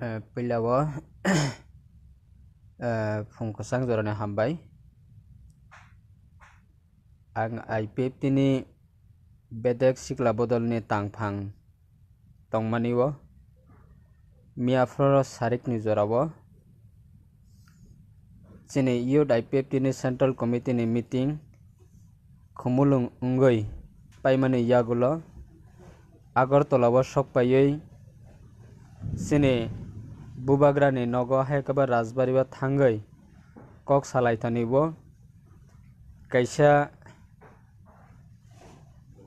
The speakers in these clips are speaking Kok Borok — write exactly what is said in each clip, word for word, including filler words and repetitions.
Eh, puila o, eh, phung kwchang jorani hambai. Ang I P F T ni bedek sikla bodolni tangphang tongmani o, miyaphoro sarikni jorao chini Youth I P F T ni Central Committee ni meeting khumulwng wngwi paimani yagulo Agartala o sokpaiwi chini bubagrani nogo hai khe ba Rajbari o thangwi kok salaithani o kaisa,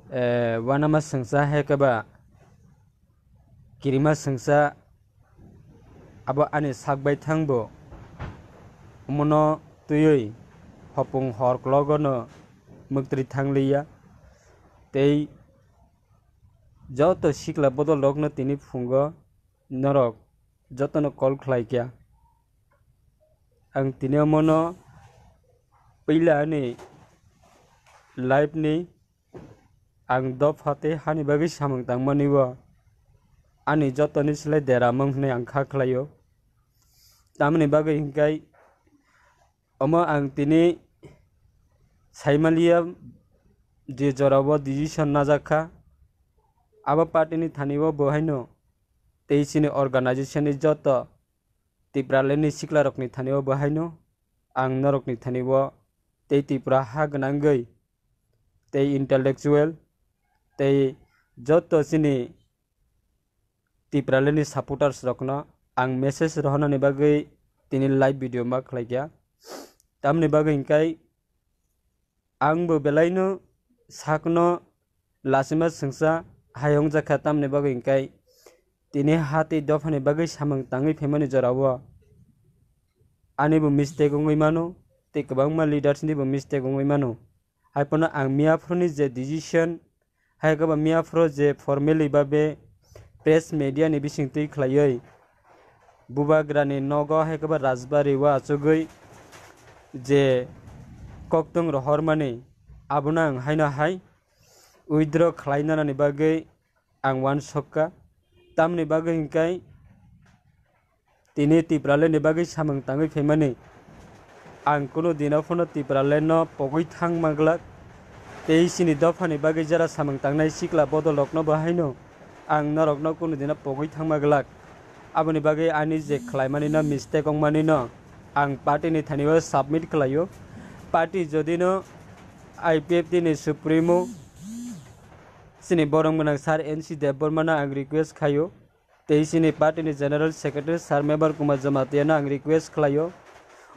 eh, uanama swngsa hai khe ba kirima swngsa abo ani sak bai thangbo omono twiwi hopung hor klogono mwktwi thangliya. Tei joto sikla bodol rokno tini phungo norok jotono call khlai kha. Ang tini omono puila ani live ni ang dopha tei hani bagwi samung tangmani o ani jotoni slai deramung hwnwi ang kha khlaio. Tamoni bagwi hinkhai omo ang tini saimaliya je jorao decision najak kha, abo party ni thani o bo haino tei chini organization ni joto Tipraland ni sikla rokni thani o bo haino ang norokni thani o tei Tripura ha gwnangwi tei intellectual tei joto chini Tipraland ni supporters rokno ang message rohornani bagwi tini live video ma khlai kha. Tamni bagwi hinkhai ang bo belaino sakno lachima swngsa hai wngjakha, tamni bagwi hinkhai tini ha tei dophani bagwi samung tangwi phaimani jorao ani bo mistake wngwi mano tei kwbangma leaders ni bo mistake wngwi mano. Haiphano ang miyaphuruni je decision, hai khe ba miyaphuru je formally babe press media ni bising twi khlaiwi bubagrani nogo hai khe ba Rajbari o achugwi je koktwng rohormani, abono ang haino hai withdraw khlainani bagwi ang uansukha. Tamni bagwi hinkhai tini Tipraland ni bagwi samung tangwi phaimani. Ang kunu dino phano Tipraland no pogwi thangma glak. Tei chini dophani bagwi jara samung tangnai sikla bodol rokno bo haino ang norokno kunu dino pogwi thangma glak. Aboni bagwi ani je khlaimani no mistake wngmani no ang party ni thani o submit khlaio. Party jodi no I P F T ni supremo chini borom gwnang sir N C Debbarma no ang request khaio. Tei chini party ni General Secretary Sir Mebar Kumar Jamatia no ang request khlaio,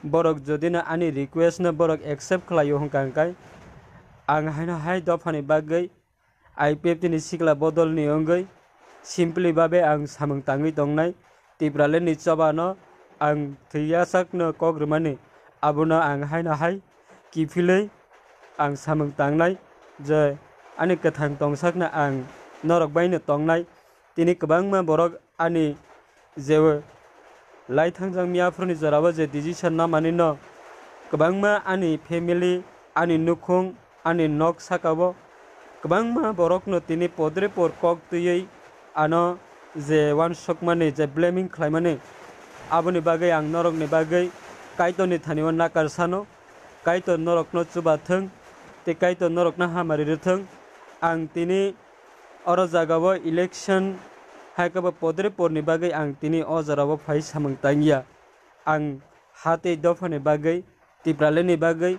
borok jodi no ani request no borok accept khlaio hwnkha hwnkhe ang haino hai dophani bagwi I P F T ni sikla bodol ni wngwi simply babe ang samung tangwi tongnai. Tipraland ni choba no ang thwi yachak no kok rwmani, abono ang haino hai kiphilwi ang samung tangnai je ani kwthang tongsak no ang norok bai no tongnai. Tini kwbangma borok ani je lai thangjak miyaphuruni jorao je decision namani no kwbangma ani family, ani nukhung, ani nok sakao kwbangma borokno tini podre por kok twiwi ano je uansukmani, je blaming khlaimani, aboni bagwi ang norokni bagwi Kaitorni thani o nakar sano, Kaitor norokno chubathwng tei Kaitor norokno hamari rwthwng. Ang tini oro jagao election hai khe bo podre porni bagwi ang tini o jorao phai samung tangya. Ang ha tei dophani bagwi, Tipraland ni bagwi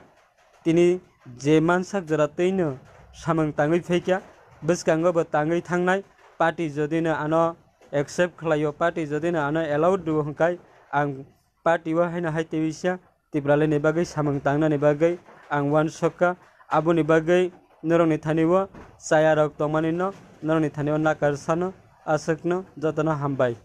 tini je mansak jora twino samung tangwi phaikha, bwskango bo tangwi thangnai. Party jodi no ano accept khlaio, party jodi no ano allowed rwo hwnkhe ang party o haino hai twiwi sa Tipraland ni bagwi samung tangnani bagwi ang uansukha. Aboni bagwi norokni thani o chaya rok tongmani no norokni thani o nakar sano, aswkno jotono hambai.